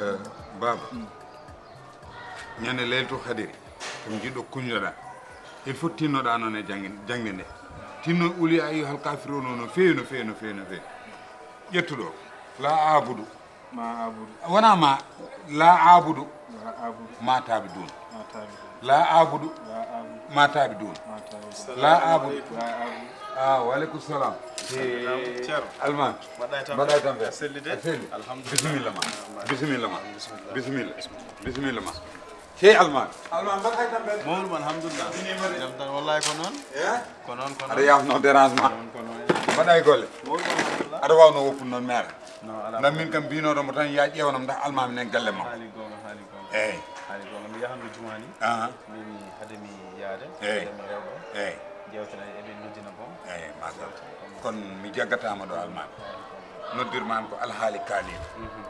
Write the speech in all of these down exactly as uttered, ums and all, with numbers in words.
Eh, baaba, ñande Laylatul Qadri, ko jiɗɗo kuñnoɗa. Il faut tinnoɗa noon e jangde, jangde nde. Tinno qul yaa ayyuhal kaafiruuna no feewi, no feewi, no feewi, no feewi. Ƴettuɗo, laa a'budu. Ma a'budu. Wona ma, laa a'budu. Ma a'budu. Ma ta'budun. Ma ta'budun. Laa a'budu. Ma a'budu. Ma ta'budun. Ma ta'budun. Laa a'budu. Laa a'budu. Ah, wa aleykum salam. Eh, Ceerno. Almaan. Mbaɗɗa e tampere? Mbaɗɗa e tampere? Selli de? A selli. Alhamdulillah. Bisimilla ma. Bisimilla ma. Bisimilla. Bisimilla. Bisimilla ma. Sey Almaan. Almaan, mbaɗɗa e tampere? Mawɗum, alhamdulillah. Jam tan, wallahi ko noon. Eh? Ko noon, ko noon. Aɗa yaafno dérangement. Ko noon, ko noon. Mbaɗɗa e golle? Mawɗum, alhamdulillah. Aɗa waawno woppude noon meere? Non, alaa. Ndax min kam mbinooɗo mo tan, yaa ƴeewanam ndax almaami nen galle makko. Haali goonga, haali goonga. Eey. Haali goonga. Mi yahanno jumaani. Aha. Mbimi hade mi yaade. Eey. Hade mi rewɓe. Eey. Jewtana eɓe noddina boom. Eey, machallah. Kono mi jaggataama ɗo almaami. Noddirma am ko alhaali kaaliiɗo. Mhm.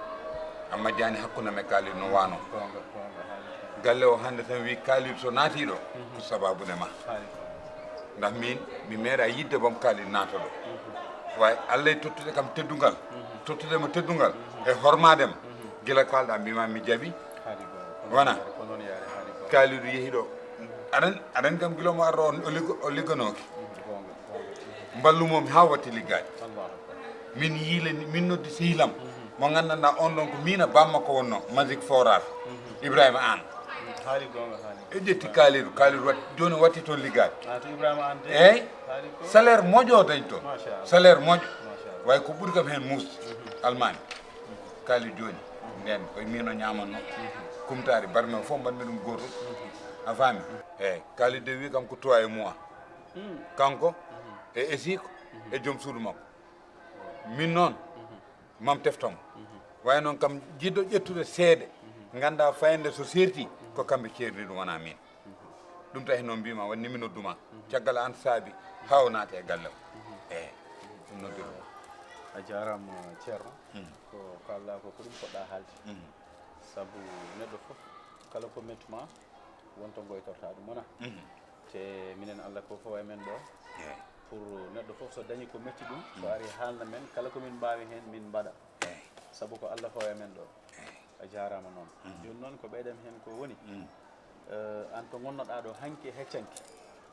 Amma jaani hakkunde am e kaaliiɗo no waano. Goonga, goonga, haali goonga. Galle o hannde tan wi kaaliiɗo so naatii ɗo, mhm, ko sababu ne ma. Haali goonga. Ndax min, mi meeɗa yidde boom kaaliiɗo naata ɗo. Mhm. Waaye Allah e tottude kam teddungal. Mhm. Tottude mo teddungal. Mhm. E hormaade mo. Mhm. Gila kaalɗa mbima mi jaɓi. Haali goonga. Wona? Ko noon yaare, haali goonga. Kaaliiɗo yehi ɗo. Mhm. Aɗan, aɗan kam gila mo arɗo on, o liggo-, o ligganooki. Mhm. Goonga, goonga. Mhm. Mballumomi haa watti liggaade. Allahu Akbar. Min yiilani, min noddi sehil am. Mhm. Mo nganndanɗaa on ɗon ko miin a bammakko wonno, Magic Forage. Mhm. Ibrahima Aan. Mhm. Haali goonga, haali goonga. E ƴetti kaaliiɗo, kaaliiɗo wat-, jooni watti toon liggaade. Ah, to Ibrahima Aan de? Eey. Haali goonga. Salaire moƴƴo dañ toon. Machallah. Salaire moƴƴo. Machallah. Way ko ɓuri kam heen muus. Mhm. Almaami. Mhm. Kaaliiɗo jooni. Mhm. Ndeen koye miin o ñaamanno. Mhm. Kumtaari barme o fof mbaɗmi ɗum gooto. Mhm. A faami? Eey. Kaaliiɗo de wi kam ko trois mois. Mhm. Kanko, mhm, e esiiko, mhm, e joom suudu makko. Min noon, mhm, mam teftomo. Mhm. Waaye noon kam jiɗɗo ƴettude seede, mhm, ngannda fayande so seerti, mhm, ko kamɓe ceerni ɗum wona min. Mhm. Ɗum tahi noon mbima wonni mi nodduma. Mhm. Caggal an saabi haa o naati e galle o. Mhm. Eey, ɗum noddirɗo. A jaaraama, Ceerno. Mhm. Ko kaalɗa ko, ko ɗum poɗɗa haalde. Mhm. Sabu neɗɗo fof kala ko mettuma wonto goytorta ɗum wona. Mhm. Te minen Allah ko fawa e men ɗo. Eey. Pour neɗɗo fof so dañi ko metti ɗum, so, mm, ari haalna men, kala ko min mbaawi heen min mbaɗa. Eey. Sabu ko Allah fawa e men ɗo. Eey. A jaaraama noon. Mhm. Jooni noon ko ɓeyɗam heen ko woni, mm, eh, aan to ngonnoɗaa ɗo hanki e heccanki,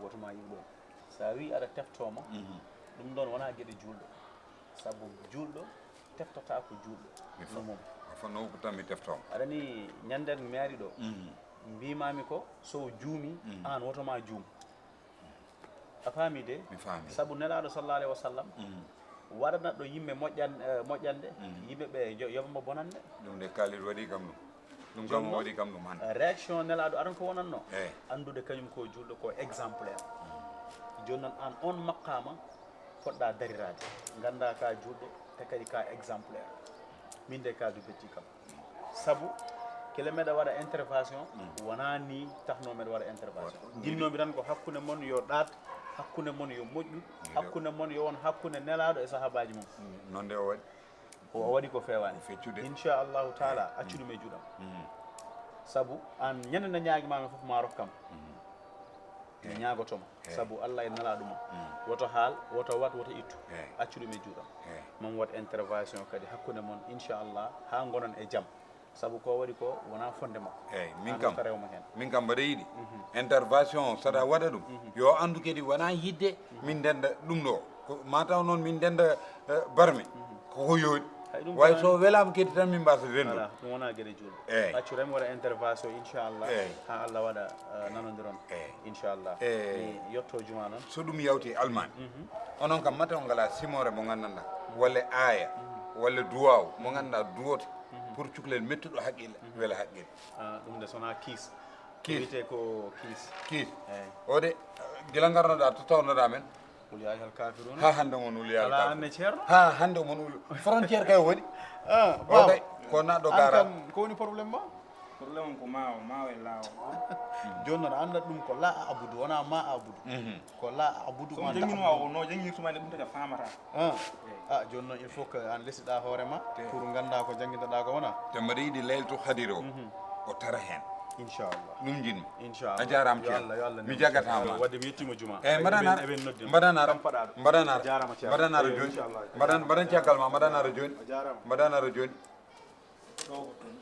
woto ma iw ɗoon. So a wii aɗa teftooma, mhm, ɗum ɗoon wonaa geɗe juulɗo. Sabu juulɗo teftataa ko juulɗo. Mi fa-, ɗum mum. A fa-, no ko tan mi teftooma. Aɗa ni ñannde mi ari ɗo, mhm, mbimaami ko so o juumi, mhm, aan woto ma juum. A faami de? Mi faami. Sabu Nelaaɗo sallallahu alayhi wa sallam, mhm, waɗanat ɗo yimɓe moƴƴan-, eh, moƴƴanɗe, mhm, yimɓe ɓe yo-, yoɓa mo bonannde. Ɗum de Khalil waɗi kam ɗum. Ɗum kam o waɗi kam ɗum hannde. Jooni noon, réaction Nelaaɗo aran ko wonatno? Eey. Anndude kañum ko juulɗo ko exemplaire. Mhm. Jooni noon aan on maqaama poɗɗa dariraade. Ngannda ka juulɗo, te kadi ka exemplaire. Min de ka du betti kam. Sabu kila meɗa waɗa intervention, mm, wona ni taxno meɗa waɗa intervention. Waɗa. Jinnoomi tan ko hakkunde mon yo ɗaat, hakkunde mon yo moƴƴu, hakkunde mon yo won hakkunde Nelaaɗo e sahaabaaji mum. Mm, noon de o waɗi. O waɗi ko feewaani. Feccude. Inchallahu taala, mm, accu ɗum e juuɗam. Mm. Sabu aan ñande nde ñaagi maami fof ma rokkam. Mm. Mi ñaagoto ma, eey, sabu Allah e Nelaaɗo mum. Mm. Woto haal, woto waɗ, woto ittu. Eey. Accu ɗum e juuɗam. Eey. Mam waɗ intervention kadi hakkunde mon, inchallah, haa ngonon e jam. Sabu ko waɗi ko wonaa fonnde makko. Eey, min kam, rew mo heen. Min kam mbaɗa yiɗi. Mhm. Intervention, so aɗa waɗa ɗum, mhm, yo anndu kadi wonaa yiɗde, mhm, min ndennda ɗum ɗo. Ko mataw noon min ndennda, eh, barme. Mhm. Koko yooɗi. Hay ɗum way, so welaama kadi tan min mbasa renndo. Voilà, ɗum wona geɗe juulɗo. Eey. Accu tan mi waɗa intervention, inchallah. Eey. Haa Allah waɗa, eh, eey, nanondiron. Eey. Inchallah. Eey. Mi yetto juma noon. So ɗum yawti almaami. Mhm. Onon kam mataw ngala simoore mo nganndanɗaa. Mhm. Walla aaya. Mhm. Walla duwaaw mo nganndanɗaa duwoto. Mhm. Pour cukalel mettuɗo haqqille, mhm, wela haqqille. Ah, ɗum de so wonaa kiis. Kiis. Wiyetee ko kiis. Kiis. Eey. O de, gila ngarnoɗaa to tawnoɗaa men. Qul yaa ayyuhal kaafiruuna. Haa hannde mon qul yaa ayyuhal kaafiruuna. Alaa, aan ne Ceerno? Haa hannde mon qul. Frontière kay woni. Ah, o kay, ko naɗɗo gaaraɗo. Ko woni problème ma? Problème am ko maawo, maawo e laawol. Jooni noon, a anndat ɗum ko laa a'budu, wonaa maa a'budu. Mhm. Ko laa a'budu. So mi jannginoo o, no janngirtuma nde, ɗum tagi a faamataa. Ah. Eey. Ah, jooni noon, il faut que aan lesiɗaa hoore ma, te, pour nganndaa ko janngintoɗaa ko wona. Te mbaɗa yiɗi Laylatul Qadri o, mhm, o tara heen. Inchallah. Ɗum njiɗmi. Inchallah. A jaaraama, yo Ceerno. Allah, yo Allah. Mi jaggataama. Wadde mi yettiima juma. Eey, mbaɗanaa, eɓen, eɓen noddi. Mbaɗanaa, mbaɗanaa. A jaaraama, Ceerno. Mbaɗanaa. Eey, inchallah. Mbaɗan, mbaɗan caggal ma, mbaɗanaa jooni. A jaaraama. Mbaɗanaa jooni. Ɗo ko ɗum.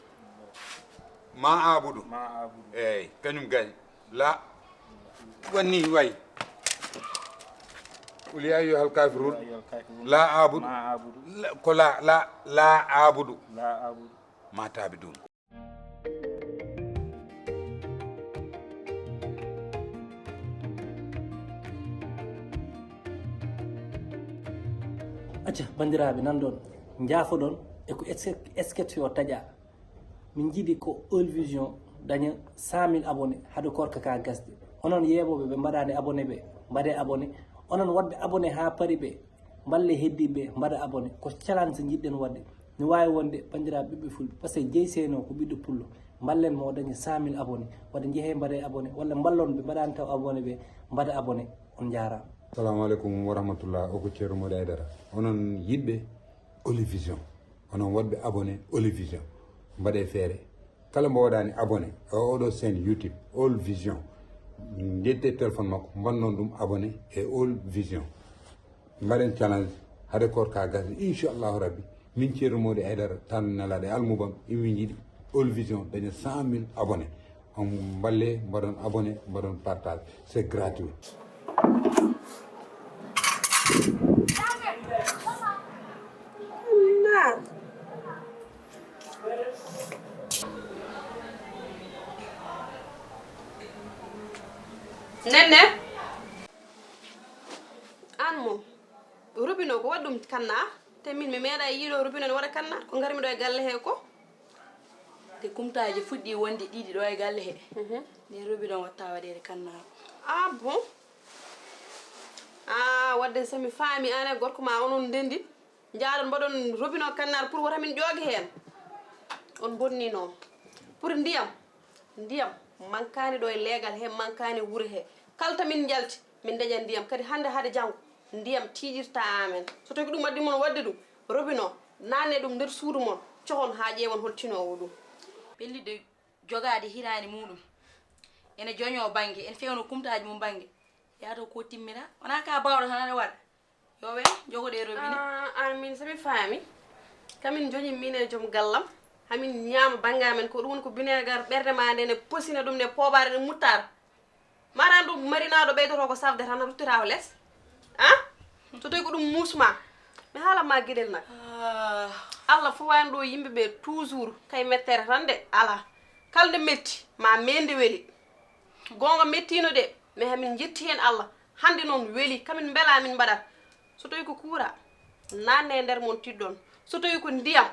Ma abudu. Ma abudu. Eyyi, kañum gay. La. Woni way. Qul ya ayyuhal kafirun. Ya ayyuhal kafirun. La abudu. Ma abudu. La, ko la, la, la abudu. La abudu. Ma tabidun. Acca, banndiraaɓe, nan ɗon, njaafoɗon e ko es-, esketio taƴa. Min njiɗi ko All Vision daña cent mille abonné hade korka ka gasde. Onon yeeɓooɓe ɓe mbaɗaani abonné ɓe, mbaɗee abonné. Onon waɗɓe abonné haa pari ɓe, mballe heddiiɓe ɓe, mbaɗa abonné. Ko challenge njiɗɗen waɗde. No waawi wonde, banndiraaɓe ɓiɓɓe fulɓe, par ce que Jeyi Seyno ko ɓiɗɗo pullo. Mballen mo o daña cent mille abonné. Waɗde njehee mbaɗee abonné, walla mballon ɓe mbaɗaani taw abonné ɓe, mbaɗa abonné. On njaaraama. Assalamu aleykum wa rahmatullah. O ko Ceerno Mody Aidara. Onon yiɗɓe All Vision, onon waɗɓe abonné All Vision, mbaɗee feere. Kala mbo waɗaani abonné e oɗo chaîne YouTube All Vision, njettee téléphone makko, mbannon ɗum abonné e All Vision. Mbaɗen challenge hade korka gasde, inchallahu rabbi. Min Ceerno Mody Aidara, tan nelaaɗo e almubam, imi njiɗi All Vision daña cent mille abonné. On mballe, mbaɗon abonné, mbaɗon partage. C'est gratuit. Nenne, aan moom, robinet ko waɗi ɗum kanna, te min mi meeɗa yiiɗo robinet ne waɗa kanna, ko ngarmi ɗo e galle he ko. Te kumtaaji fuɗɗi wonde ɗiɗi ɗo e galle he. Mhm. Nde robinet watta waɗeede kanna. Ah bon? Ah, waɗde so mi faami, aan e gorko ma onon ndendi. Njaaɗon mbaɗon robinet kannaar pour wota min ƴooge heen. On mbonniino. Pour ndiyam, ndiyam mankaani ɗo e leegal he, mankaani wuro he. Kala to min njalti, min ndaña ndiyam. Kadi hannde hade janngo, ndiyam tiiɗirta amen. So tawi ko ɗum addi mon waɗde ɗum, robinet, naatne ɗum nder suudu mon, cohon haa ƴeewon hol tinoowo ɗum. Pellitde jogaade hiraande muuɗum, ene joñoo bannge, ene fewna kumtaaji mum bannge, yahata ko timmira. Wonaa ka baawɗo tan aɗa waɗa. Yo wen, jogoɗe robinet. Ah, aan min so mi faami. Kamin joñi min e joom gallam. Hamin ñaama bannge amen, ko ɗum woni ko bineegar ɓernde ma nde ne posina ɗum ne poobaare ɗum muttaar. Maran ɗum marinaaɗo ɓeydoto ko safde tan ruttira ko les. Ah? So tawi ko ɗum muus ma. Mi haala ma geɗel nak. Ah. Allah fof wani ɗo yimɓe ɓe toujours kay mettere tan de ala. Kala nde metti ma mende weli. Goonga mettiino de, mais hamin njetti heen Allah. Hannde noon weli, kamin mbela min mbaɗat. So tawi ko kuura, naatne e nder mon tiɗɗon. So tawi ko ndiyam,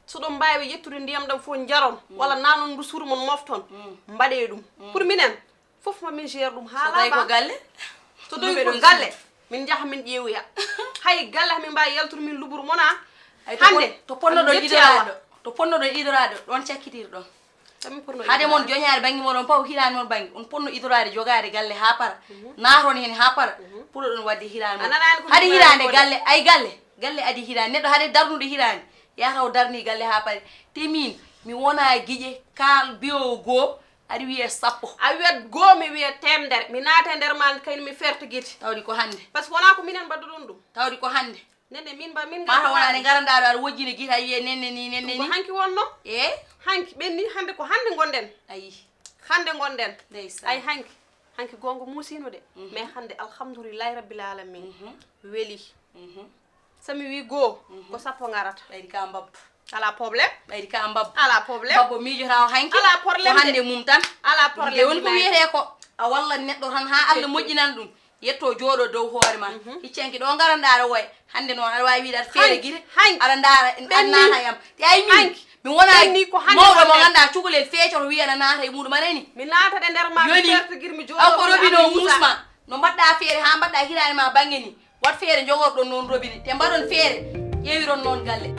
so ɗon mbaawi ƴettude ndiyam ɗam fof njaron, walla naatnon ndu suudu mon mofton, mbaɗee ɗum. Pour minen, fof ma min gère ɗum haa laaɓa. So tawi ko galle? So tawi ko galle, min njaha min ƴeewoya. Hay galle hamin mbaawi yaltude min luburu mon a. Hannde, to ponnoɗon idoraade ɗo, to ponnoɗon idoraade ɗo, ɗoon cakkitirɗon. Hade mon joñaade bannge moɗon paw hiraani mon bannge, on ponno idoraade jogaade galle haa para, naaton heen haa para, puɗoɗon waɗde hiraani mon. Hade hiraande galle, ay galle, galle adi hiraani. Neɗɗo hade darnude hiraani, yahata o darni galle haa pare. Te miin, mi wonaa giƴe kaal biyowo goo, aɗa wiyee sappo. A wiyat goo, mi wiyat teemedere. Mi naata e nder maa kayni mi ferta gite. Tawde ko hannde. Par ce que wonaa ko minen mbaɗduɗon ɗum. Tawde ko hannde. Nene min ba min mata wona ne ngaranɗa ɗo aɗa wojjina guita wiye nenne ni nenne ni. Ko hanki wonno. E hanki ɓenni hande ko hande gonden. Ayi. Hande gonden. Ndeysaan. Ay hanki. Hanki gongo musino de. Mais hande alhamdulillahi rabbil alamin. Weli. Sami wi go ko sappo ngarata. Ɓaydi ka mbabba. Ala problème. Ɓaydi ka mbabba. Ala problème. Mbabba miijota o hanki. Ala problème. Ko hande mum tan. Ala problème. Woni ko wiyete ko a wallat neɗɗo tan ha Allah moƴƴinan ɗum. Yetto jooɗo dow hoore ma. Hiccanki ɗo ngaranɗa aɗa woya. Hande noon aɗa wawi wiide aɗa feere gite. Aɗa ndaara aɗa naata yam. Te ay min mi wona mawɗo mo ganduɗa cukalel feecoto wiya aɗa naata e muɗum aɗa ani. Mi naata ɗe nder ma mi fertogir mi jooɗo. Aw ko robino musma. No mbaɗɗa feere ha mbaɗɗa hiraani ma bangge ni. Wat feere jogorɗon noon robine te mbaɗon feere ƴeewiron noon galle.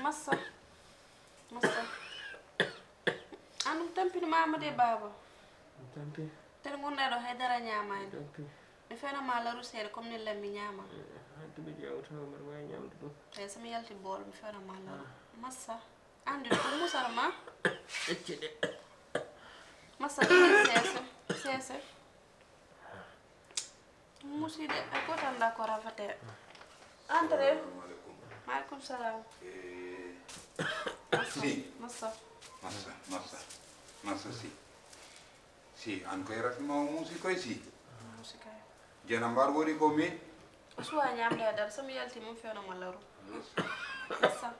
Massa. Massa. An ɗum tampini mama de baba. Tampi. Tel gonɗa ɗo haydara ñamani. Tampi. Mi fena ma laru seeɗa comme ni lammi ñama. Hanti mi ƴeewa tawa mbaɗa wawi ñamde ɗum. Eyi somi yalti bool mi fena ma laru. Massa. Andi ko musal ma. Massa, ɗum seese, seese. Musiɗɗo, a ko tan d'accord a fate. Entrez. Assalamu alaikum. Maaleykum salaam. Eh, Massa, si. Massa. Massa, massa. Massa si. Si, an koy rafi ma o muusi koy si. Muusi kay. Jena mbar woni ko mi? Suwa ñamde e dar, so mi yalti mum fewno mo laru. Massa.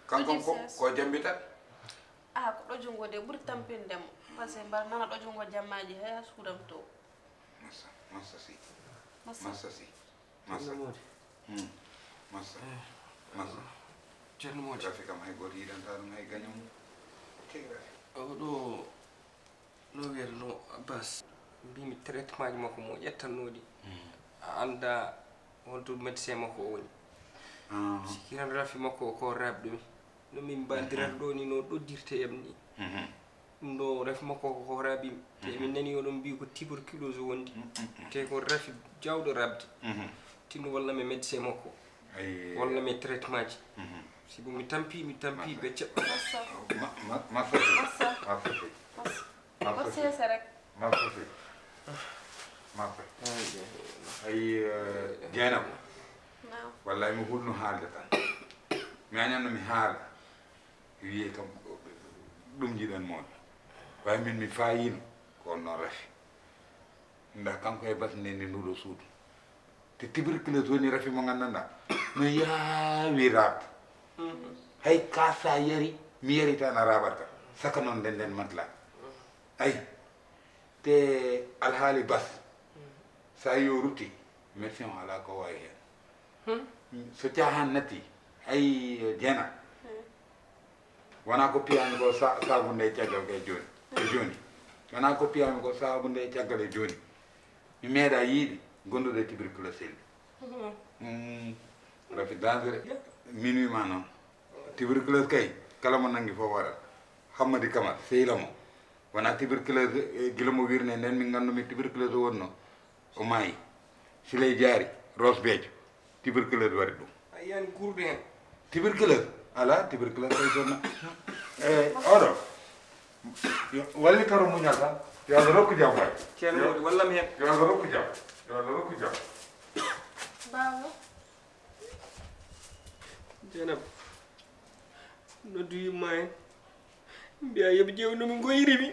Kanko ko, ko jambitat? Ah, ko ɗo jungo de ɓuri tampinde mo. Parce que mbar nana ɗo jungo jammaji, haya suudam to. Massa, massa si. Massa. Massa si. Massa. Ceerno Moodi. Hmm. Massa. Eh. Massa. Ceerno Moodi. Rafi kam hay gooto yiɗanta ɗum hay gaño mum. Kay Rafi. O ɗo, no wiyata no Abbas. Mbimi traitement ji makko mo ƴettanno ɗi. Hmm. A annda holto médecin makko o woni. Ah. Sikki tan rafi makko o ko raɓɗumi. No min mbandirat ɗo ni no ɗoddirte yam ni. Mhm. Ɗum ɗo ref makko ko hooraaɓe yimɓe. Te min nani oɗon mbiyi ko tuberculose wondi. Te ko rafi jawɗo rabde. Tinno walla mi médecin makko. Walla mi traitement ji. Sibu mi tampi, mi tampi becce. Massa. Ma- ma- massa. Massa. Massa. Massa. Massa. Massa. Massa. Massa. Ay, eh, Jeynaba. Naam. Wallahi mi hulno haalde tan. Mi añanno mi haala. Wiye kam ɗum jiɗan moon. Way min mi fayino ko on noon rafi. Nda kanko e bas nde nduɗo suudu. Te tuberculose woni rafi mo nganndanɗa no yaawi raɓde. Hay ka sa yari mi yari tan a raɓat ka. Saka noon nden nden matla. Ay te alhaali bas sa yo rutti médecin o ala ko wawi hen. So caahan natti ay Jeena. Wona ko piyami ko sa- sabu nde caggal kay joni e joni. Wona ko piyami ko sabu nde caggal e joni. Mi meeɗa yiide gonduɗo e tuberculose selli. Rafi dangereux. Min wima noon tuberculose kay kala mo nangi fof waɗat. Hammadi Kamal sehila mo wona tuberculose. Gila mo wirne nden min gandumi tuberculose wonno. O maayi. Siley Jaari, Ross Beejo, tuberculose waɗi ɗum. A yiyani guurɗo heen. Tuberculose? Alaa, tuberculose kay sonna. E oɗo. Yo, walli karo muñal tan. Yo Allah rokku jam waay. Ceerno Mody, wallam heen. Yo Allah rokku jam. Yo Allah rokku jam. Baaba. Jeynaba. Noddu yumma en. Mbiya yoɓe ƴeew no min ngoyiri mi.